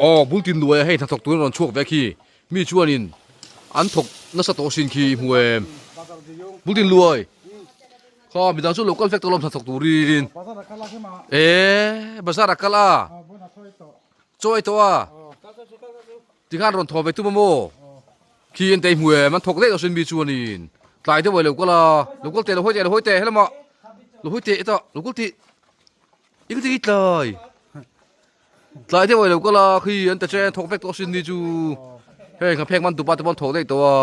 Aw bul tin luai a hei hnathawk turin rawn chhuak ve khi mi chuanin an thawk nasa tawh sin khi hmu em bul tin luai kha midang chu lo kal vek tawh lawm hnathawk turin e bazar a kal a chaw ei tawh a tikhan rawn thaw ve tum a maw khi an tei hmu em an thawk daih tawh sin mi chuanin tlai deuh ai lo kal a lo kal teh lo hawi teh lo hawi teh helama lo hawi teh hetah lo kal tih i ka ti tlai. Tlai deuh ai lo kal a khi an ta chen thawk vek tawh sin ni chu heng a phek man tupa te pawh an thawk daih tawh a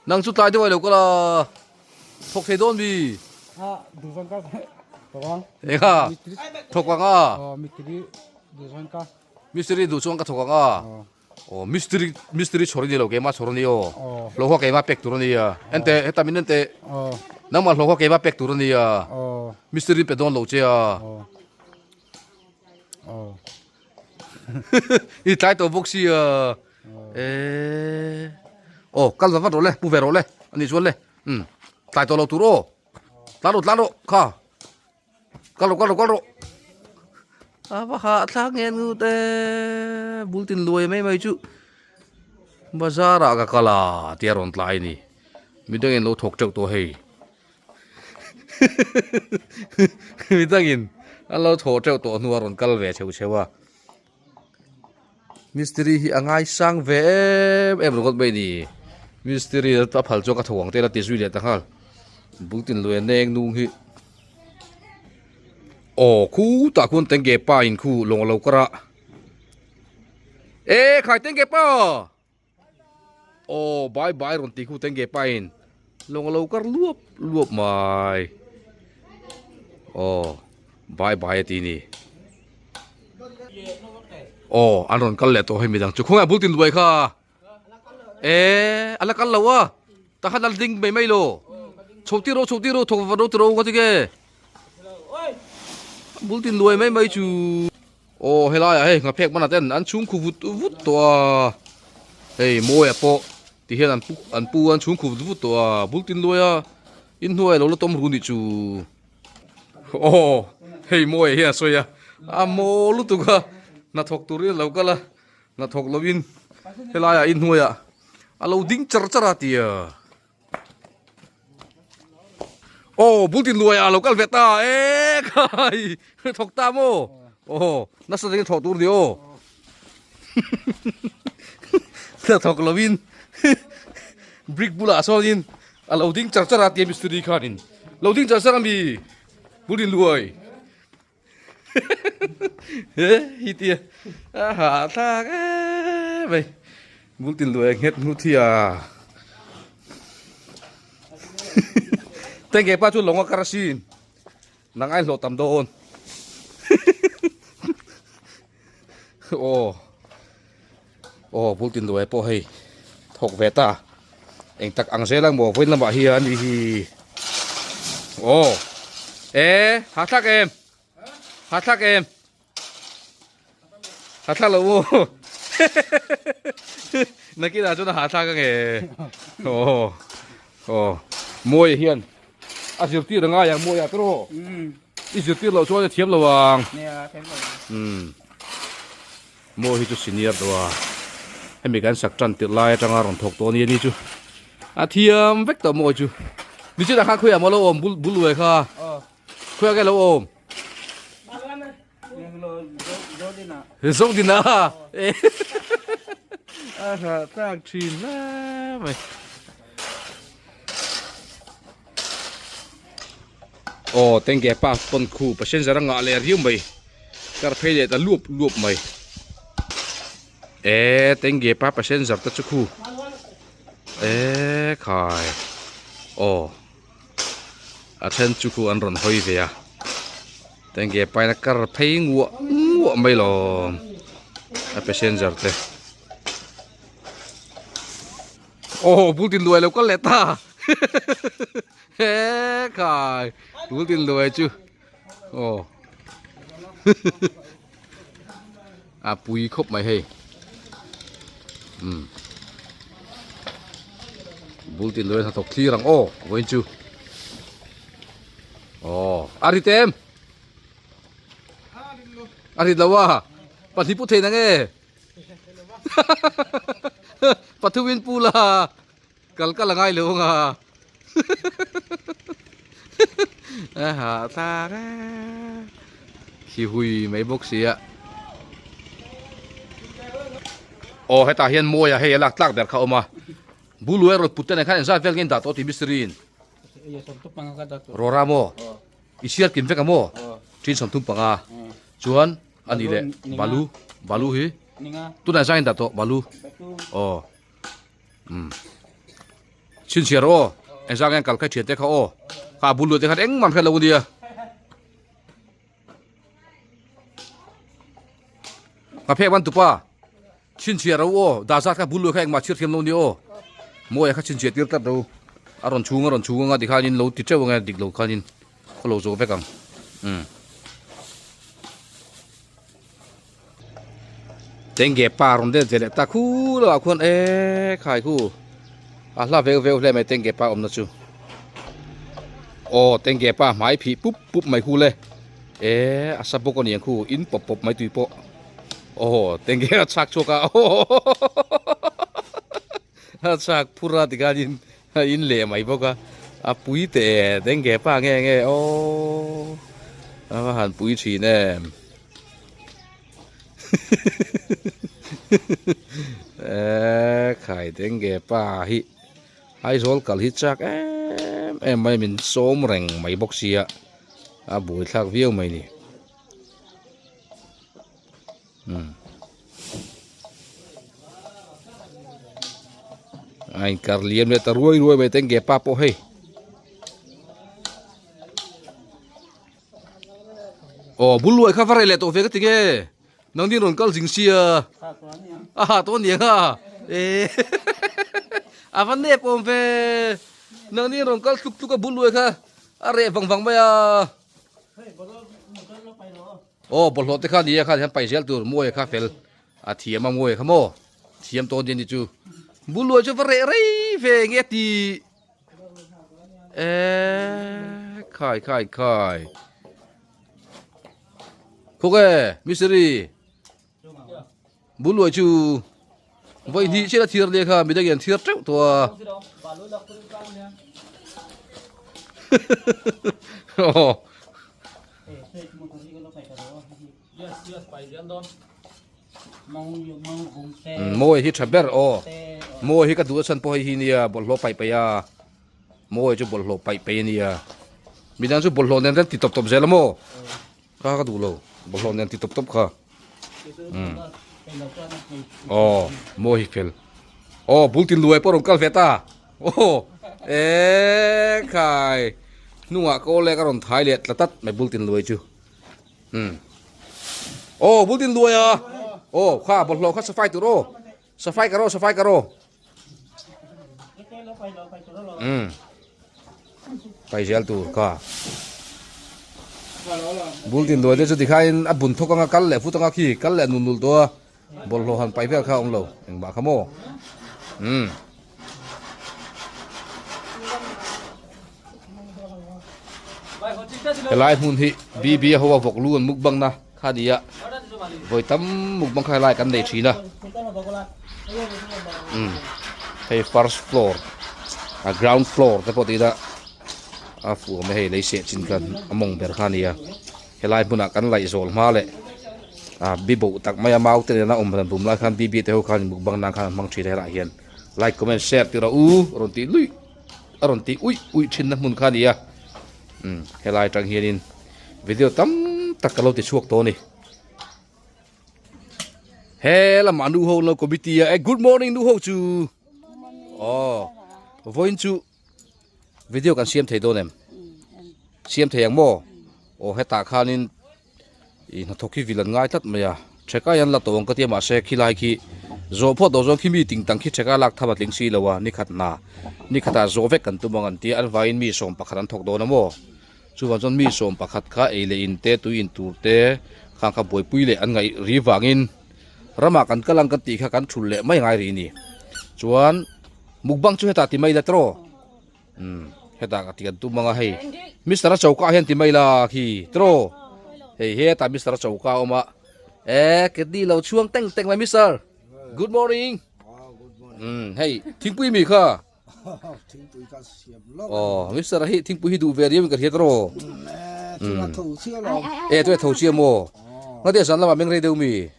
nang chu tlai deuh ai lo kal a thawk thei dawn mi eng a thawk ang a mistiri duh chuan ka thawk ang a aw mistiri mistiri chhawr a ni lo keimah chhawr a ni aw hlauhawk keimah pek tur a nia ente heta min ente nangmah hlauhawk keimah pek tur a nia mistiri pe dawn lo che a. I tlai tawh bawk sia eh aw kal va vat rawh le pu ve rawh le ani chuan le um tlai tawh lo tur aw tlan rawh tlan rawh kha kal rawh kal rawh kal rawh a va hah thlak nge nu te bul tin luai mai mai chu bazar ah ka kal a tia rawn tlai ni midangin lo thawk teuh tawh hei. Midangin an lo thaw teuh tawh hnu a rawn kal ve cheu cheu a mistiri hi a ngaisang ve em em ringawt mai ni mistiri a phal chuan ka tho ang te la ti zui leh ta nghal bul tin lui a neng nung hi aw khutah khuan tengge pa in khu lawng a lo kar a e khai tengge pa. Aw bai bai rawn tih khu tenge pain lawng a lo kar luap luap mai aw bai bai a ti ni aw an rawn kal leh tawh hei midang chu khawngaih bul tin duai kha e a la kal lo a takhan a ding mai mai lo chho tir rawh chho tir rawh thawk vat rawh ti rawh nga tinge bul tin luai mai mai chu. Aw helaiah hei nghaphek hmanah ten an chhungkhu vut vut tawh a hei mawiah pawh ti hian an pu an pu an chhungkhu vut vut tawh a bul tin luai a inhnuai alo la tawm ru nih chu aw hei mawiah hian a sawi a a maw lutuk a hnathawk turin alo kal a hnathawk lovin helaiah inhnuaiah alo ding char char a tia. Aw bul tin luai ah lo kal ve ta e khai thawk ta maw aw nasa takin thawh tur ni aw thawk lovin brick bulah sawnin a lo ding char char a tia mistiri khanin lo ding char char a mi bul tin luai he hi tia a hah thlak em mai bul tin luai a nghet hnu thia tengge pa chu lawng a kar asin nang ai hlawh tam dawn aw aw bul tin luai pawh hei thawk ve ta eng tak ang zel ang maw vawiin lamah hian i hi aw e hahthlak em hahthlak em hahthlak lo maw nakinah chuan a hahthlak ange aw aw mawi hian a zirtir a ngai ang mawi ah tawh i zirtir loh chuan a thiam lo ang Maw hi chu senior deuh a, hemi kan sak tan tirh lai atanga rawn thawk tawh a ni a ni chu a thiam vek tawh maw chu nichinah khan khawiah maw lo awm bul bul luai kha khawiah nge lo awm Zodina a hrah tlak thin hle mai. Aw tengge pa pawn khu passenger a ngah leh riau mai kar phei leh ta luap luap mai e tengge pa passenger te chu khu e khai aw a then chu khu an rawn hawi ve a tengge pa in a kar phei nguah nguah mai lawm a passenger te. Aw bul tin luai lo kal leh ta he khai bul tin luai chu aw a pui khawp mai hei um bul tin luai hnathawk thlir ang aw vawiin chu aw a rit em a rit lo a. Pahnih pu thei na nge? Pathumin pu la kal kal a ngai lo ang a. A hahthlak e. Khi hui mai bawk sia. Aw hetah hian Mawia hei a lak tlak ber kha a awm a. Buluai rawt put te nen khan engzat vel nge in dah tawh tih mistiri in. Rawra maw? I chhiar kim vek a maw? Thin 35 chuan a nih leh balu balu hi tunah zang in dah tawh balu aw um chhinchhiar aw engzang nge an kal kha thian te kha aw kha a bul luah te khan engmah an hriat lo ania. Ka phek ban tupa. Chhinchhiah ro aw, dah zat kha bul luai kha engmah chhir thiam lo ni aw. Mawia kha chhinchhiah tir tlat ro. A rawn chhung a rawn chhung anga tikhanin lo ti teuh ange dik lo khanin khaw lo zawh vek ang. Umm. Tenge pa rawn let ve leh ta khu lo ah khuan e khai khu a hla veu veu hle mai tenge pa awmna chu. Aw tenge pa hmai phih pup pup mai khu le e a sa bawk a ni ang khu in pawp pawp mai tui pawh. Aw tenge a chhak chhuak a a chhak phur a tikhanin a in leh mai bawk a a pui teh e tenge pa nge nge aw a va han pui thin em e khai tenge pa hi Aizawl kal hi chak em em mai min sawm reng mai bawk sia a buaithlak viau mai ni. A inkar liam leh ta ruai ruai mai teng ge pa pawh hei. Aw bul luai kha va rei leh tawh ve ka ti nge nang din rawn kal zing sia a ha tawh aniang a e a va nep awm ve nang din rawn kal tluk tluk a bul luai kha a reh vang vang mai a. Aw bawlhhlawh te kha ni a kha hian paih zel tur mawi kha fel a thiam a mawi kha maw thiam tawn din ni chu buluai chu va reh rei ve nge ti eh khai khai khai khawk e misiri buluai chu vawi hnih chiah a thiar nia kha midang hian thiar teuh tawh a aw mawi hi tha ber aw mawi hi ka duh a chhan pawh hei hi nia bawlhhlawh paih paih a mawi chu bawlhhlawh paih paih a nia midang chu bawlhhlawh nen te an ti tawp tawp zel a maw. Kha ka duh lo bawlhhlawh nen ti tawp tawp kha umm aw maw hi fel aw bul tin luai pawh rawn kal ve ta aw e khai hnungah ka awle ka rawn thai leh tla tat mai bul tin luai chu umm aw bul tin luai a aw kha bawlhhlawh kha safai tur aw safai ka rawh safai ka rawh Umm pai zel tur kha bul tin duai te chu tikhain a bun thawk anga kal leh fut anga khi kal leh nul nul tawh a bawlhhlawh han pai vel kha a awm lo engmah kha maw umm helai hmun hi BB a ho a vawk lu an mukbang na. Kha nia vawi tam mukbang kha helai kan nei thin a umm hei first floor a ground floor te pawh tih ila a fuh awm e hei lei seh chin khan a mawng ber kha ania helai hmunah kan laih zawl hma leh ah bibo tak mai a mau te nena awm ran bum lai khan bibi te ho khan mukbang nan khan an hmang thin a helaiah hian like comment share tih rawh u rawn tih luih a rawn tih uih uih thin na hmun kha ania umm helai atang hianin. Video tam tak ka lo ti chhuak tawh a ni. He lamah nu ho lo committee a e good morning nu ho chu. Oh vawiin chu video kan siam thei dawn em? Siam thei ang maw? Aw hetah khanin i hnathawk hi vil an ngai tlat mai a. Theka hian la tawh ang ka tia mahse khilai khi zawh phawt tawh chuan khi mi ting tang khi theka lak tham a tling si lo a nikhat hna nikhatah zawh vek kan tum ang an tia an vaiin mi 11 an thawk dawn a maw? Chuvang chuan mi 11 kha ei leh in te, tui in tur te khang kha buaipui leh an ngaih ri vangin ramah kan kal ang kan tih kha kan thul leh mai ngai rih a ni. Chuan mukbang chu hetah ti mai la tawh umm hetah ka ti kan tum ang a hei Mister a choka ah hian ti mai la khi tawh hei hetah Mister a choka a awm a. E kidney lo chhuang teng teng mai mister. Good morning. Um hei thingpui mi kha. Thingpui ka siam lawk. Oh mister hi thingpui hi duh ve riau in ka hriat ro. Thing a tho chiah lo. E tu e tho chiah maw. Ngate zan lamah meng rei deuh mi.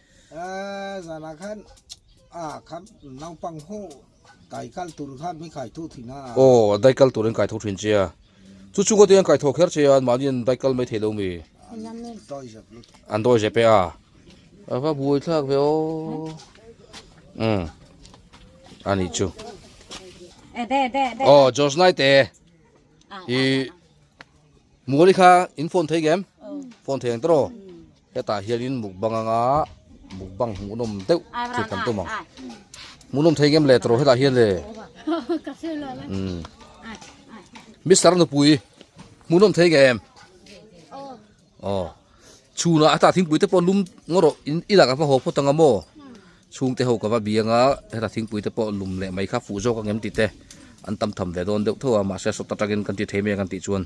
Zanah khan a khan naupang ho dai kal tur khan mi kai tho thin a. Aw dai kal tur in kai tho thin che a. Chu chunga te an kai tho kher che a mahni an dai kal mai thei lo mi. An dawi zep e a. A va buai thlak ve aw. Um. Ani chu. Aw Josh Knight te. I Muali kha in phone thei ngem? Phone thei ang tawh. Hetah hianin mukbang anga mukbang hmuhnawm deuh thil kan tum ang. Hmuhnawm thei ngem le tawh hetah hian le. Umm. Mister nupui hmuhnawm thei ngem? Aw. Chhunah hetah thingpui te pawh lum ngaw rawh in i lakah va haw phawt anga maw? Chhungte ho ka va biang a, hetah thingpui te pawh lum leh mai kha fuh zawk ang em tih te an tam tham ve dawn deuh tho a, mahse sawta tangin kan ti thei mai ang kan tih chuan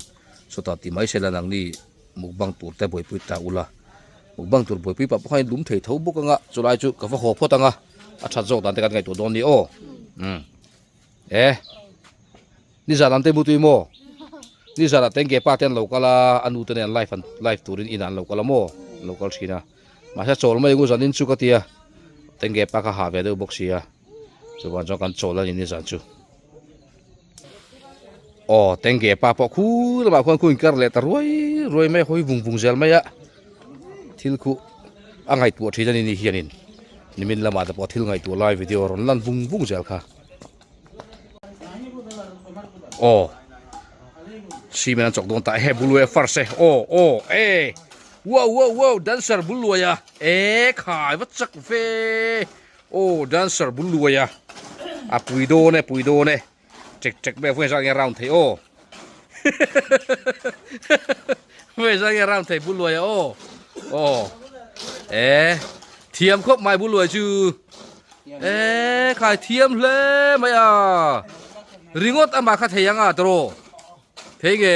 sawta ti mai sela nangni mukbang tur te buaipui ta ula, mukbang tur buaipui pah pawh khan in lum thei tho bawk anga chulai chu ka va haw phawt anga a that zawk dan te kan ngaihtuah dawn ni aw umm e nizan an te mutui maw nizan ah tengge pa te an lo kal a a nu te nen live an live turin inah an lo kal a maw an lo kal thin a mahse chawl mai ngu zanin chu ka tia tengge pa kha hah ve deuh bawk sia chuvan chuan kan chawl a ni nizan chu. Aw tengge pa pawh khu lamah khuan khu inkar leh ta ruai ruai mai a hawi vung vung zel mai a thil khu a ngaihtuah thin a ni ni hianin nimin lamah te pawh thil ngaihtuah lai video rawn lan vung vung zel kha aw cement an chawk dawn ta he buluai a first e aw aw e wow wow wow dancer buluai a e khai va chak ve Aw dancer bul luai a a pui dawn e pui dawn e chek chek mai a vawi zat nge round thei aw vawi zat nge round thei bul luai a aw aw e thiam khawp mai bul luai chu e khai thiam hle mai a ringawt amah kha thei anga tawrh thei nge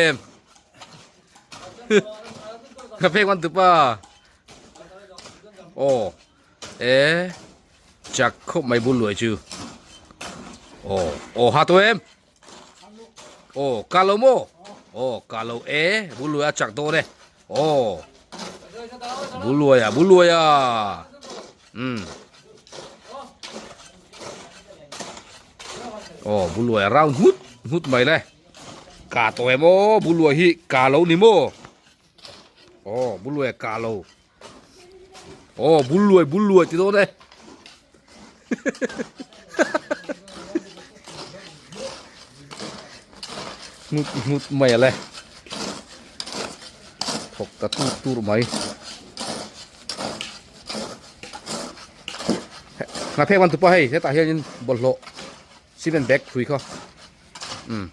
ka phek man tupa aw E chak khawp mai bul luai chu aw aw ha tawh em aw ka lo maw aw ka lo e bul luai a chak dawn e aw bul luai a bul luai a um aw bul luai a round nghut nghut mai le ka tawh em aw bul luai hi ka lo ni maw aw bul luai a ka lo. Aw bul luai bul luai ti dawn e ngut ngut mai ale thawk ta tur tur mai ngah phek man tupa hei hetah hianin bawlhhlawh cement bag hrui kha um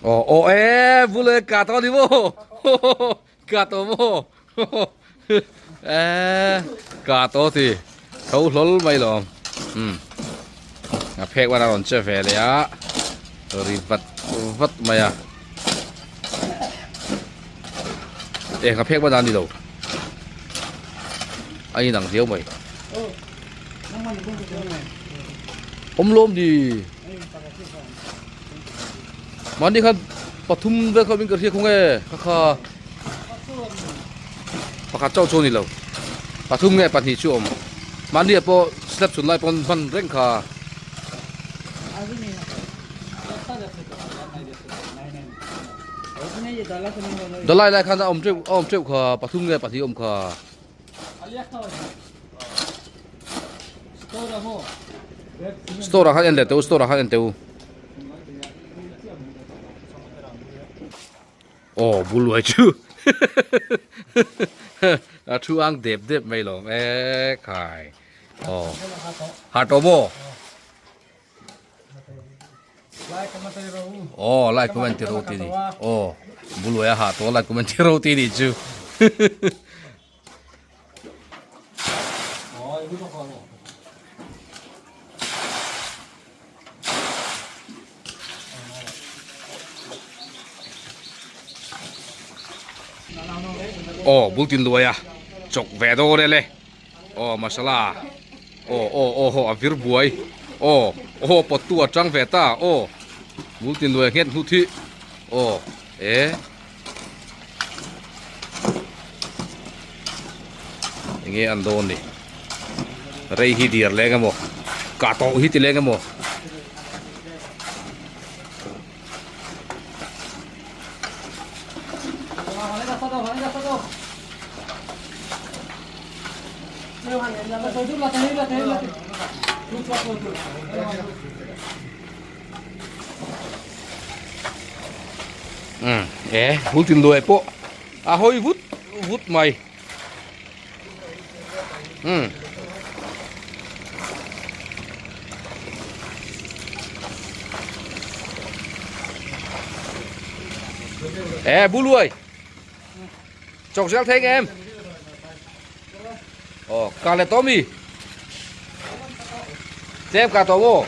Aw aw e bule ka to ni mo ka to mo e ka to ti tho hlol mai lawm um a phek wan a rawn che ve leh a ri vat vat mai a e ka phek wan a ni lo a inang viau mai awm lawm ni mahni khan pathum vel kha awmin ka hria khung e kha kha pakhat chauh chu a ni lo pathum nge pahnih chu a awm mahni ah pawh slab chhun lai pawn hman reng kha. Dalai lai khan a awm teuh a awm teuh kha pathum nge pahnih awm kha. Store ah khan en leh teh u store ah khan en teh u. Aw buluai chu a thu ang dep dep mai lawm e khai aw ha tawh maw. Aw like comment ti ro ti ni aw buluai a ha tawh like comment ti ro ti ni chu Aw bul tin luai a chawk ve dawn e le aw masala aw aw aw haw a vir buai aw aw pawt tu a tang ve ta aw bul tin luai nghet hnu thih aw e. Enge an dawn ni rei hi dir leng emaw kah tawh hi ti leng emaw. Umm e bul tin luai pawh a hawi vut vut mai umm. E bul luai chawk zel thei em Aw ka leh tawh mi tlem ka tawh maw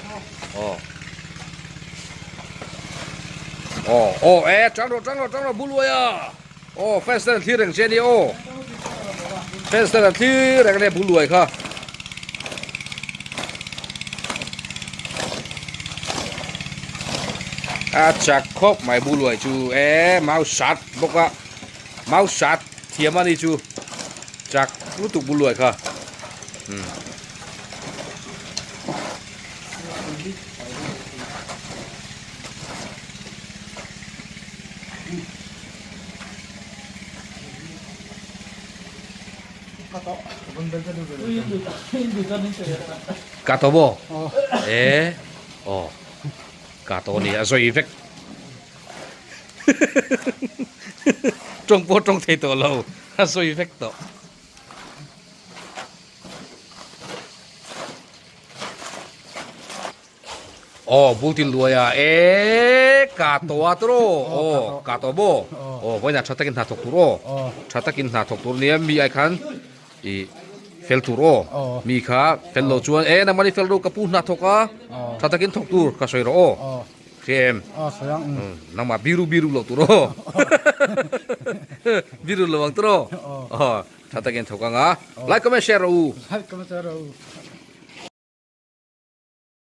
aw aw aw e tang rawh tang rawh tang rawh bul uai a aw fans ten an thlir reng che ania aw fans ten an thlir reng ania bul uai kha. A chak khawp mai bul uai chu e mau sat bawk a mau sat thiam a ni chu. Chak lutuk bul luai kha. Hmm. Ka to bo. E. Oh. Ka to ni a zoi vek. Tawng pawh tawng thei tawh lo a sawi vek tawh. Aw bul tin luai a e ka to a tawh aw ka to maw aw vawiinah tha takin hna thawk tur aw tha takin hna thawk tur nia mi ai khan ih fel tur aw mi kha fel lo chuan e nangmahni fel ro ka pu hna thawk a tha takin thawk tur ka sawi rawh aw. Hre em? Aw sawi ang. Umm nangmah biru biru loh tur aw. Biru lo ang tur aw. Aw tha takin thawk ang a. Like comment share rawh u. Like comment share rawh u.